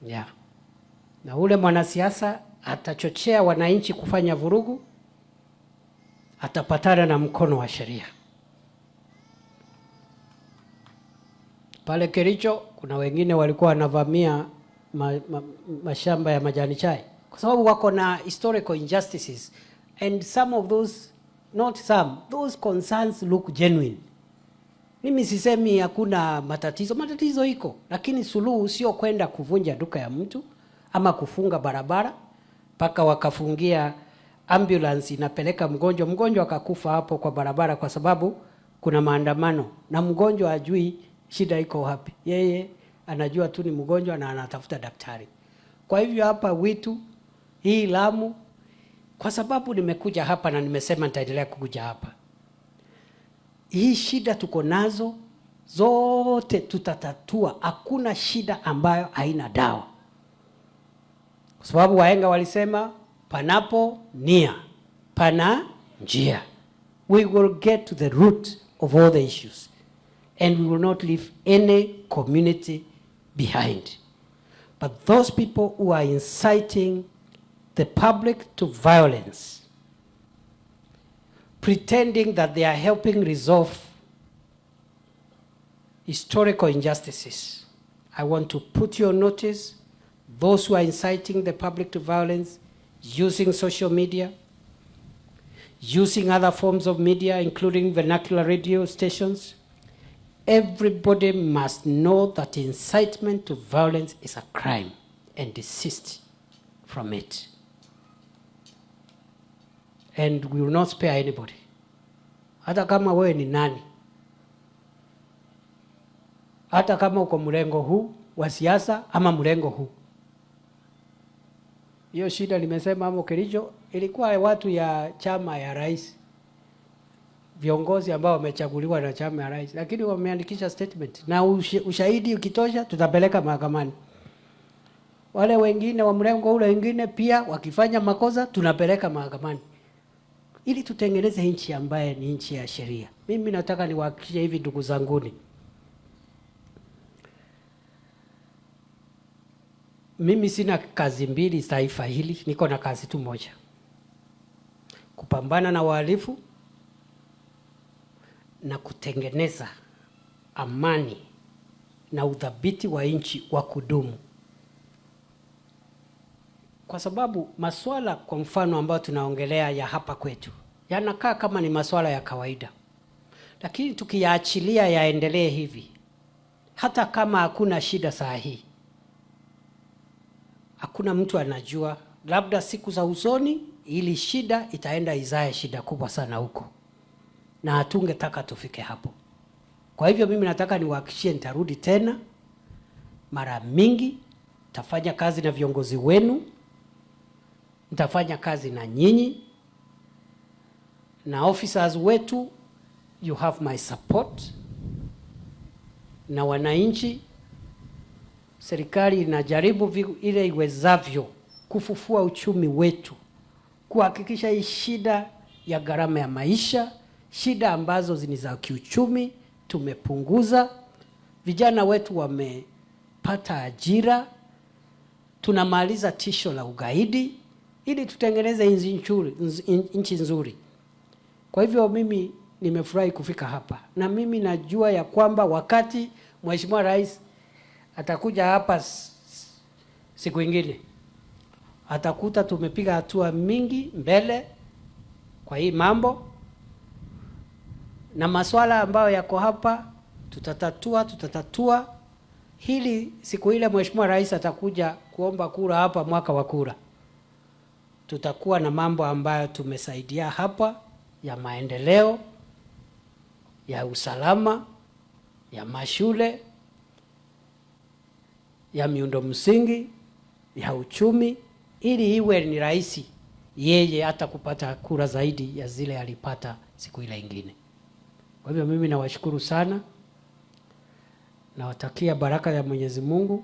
Yeah. Na ule mwanasiasa atachochea wananchi kufanya vurugu, atapatana na mkono wa sheria. Pale Kericho kuna wengine walikuwa wanavamia mashamba ya majani chai kwa sababu wako na historical injustices, and some of those, not some, those concerns look genuine. Mimi sisemi hakuna matatizo, matatizo iko, lakini suluhu sio kwenda kuvunja duka ya mtu ama kufunga barabara mpaka wakafungia ambulance inapeleka mgonjwa, mgonjwa akakufa hapo kwa barabara kwa sababu kuna maandamano, na mgonjwa ajui shida iko wapi. Yeye anajua tu ni mgonjwa na anatafuta daktari. Kwa hivyo hapa Witu, hii Lamu, kwa sababu nimekuja hapa na nimesema nitaendelea kukuja hapa, hii shida tuko nazo zote tutatatua. Hakuna shida ambayo haina dawa, kwa sababu wahenga walisema panapo nia pana njia. We will get to the root of all the issues and we will not leave any community behind. But those people who are inciting the public to violence, pretending that they are helping resolve historical injustices, I want to put you on notice. Those who are inciting the public to violence using social media, using other forms of media, including vernacular radio stations, everybody must know that incitement to violence is a crime and desist from it. And we will not spare anybody. Hata kama wewe ni nani, hata kama uko mrengo huu wa siasa ama mrengo huu. Hiyo shida nimesema hapo Kericho ilikuwa watu ya chama ya rais, viongozi ambao wamechaguliwa na chama ya rais, lakini wameandikisha statement na ushahidi ukitosha tutapeleka mahakamani. Wale wengine wa mrengo ule wengine pia wakifanya makosa tunapeleka mahakamani, ili tutengeneze nchi ambaye ni nchi ya sheria. Mimi nataka niwahakikishie hivi, ndugu zanguni, mimi sina kazi mbili taifa hili, niko na kazi tu moja, kupambana na wahalifu na kutengeneza amani na udhabiti wa nchi wa kudumu, kwa sababu maswala kwa mfano ambayo tunaongelea ya hapa kwetu yanakaa kama ni maswala ya kawaida, lakini tukiyaachilia yaendelee hivi, hata kama hakuna shida saa hii, hakuna mtu anajua, labda siku za usoni ili shida itaenda izae shida kubwa sana huko, na hatungetaka tufike hapo. Kwa hivyo mimi nataka niwahakikishie nitarudi tena mara mingi, nitafanya kazi na viongozi wenu, nitafanya kazi na nyinyi na officers wetu, you have my support, na wananchi. Serikali inajaribu ile iwezavyo kufufua uchumi wetu, kuhakikisha hii shida ya gharama ya maisha, shida ambazo ni za kiuchumi tumepunguza. Vijana wetu wamepata ajira, tunamaliza tisho la ugaidi ili tutengeneze nchi nzuri. Kwa hivyo mimi nimefurahi kufika hapa, na mimi najua ya kwamba wakati Mheshimiwa Rais atakuja hapa siku ingine atakuta tumepiga hatua mingi mbele kwa hii mambo, na maswala ambayo yako hapa tutatatua hili. Siku ile Mheshimiwa Rais atakuja kuomba kura hapa, mwaka wa kura, tutakuwa na mambo ambayo tumesaidia hapa ya maendeleo, ya usalama, ya mashule, ya miundo msingi, ya uchumi, ili iwe ni rahisi yeye hata kupata kura zaidi ya zile alipata siku ile ingine. Kwa hivyo mimi nawashukuru sana, nawatakia baraka ya Mwenyezi Mungu.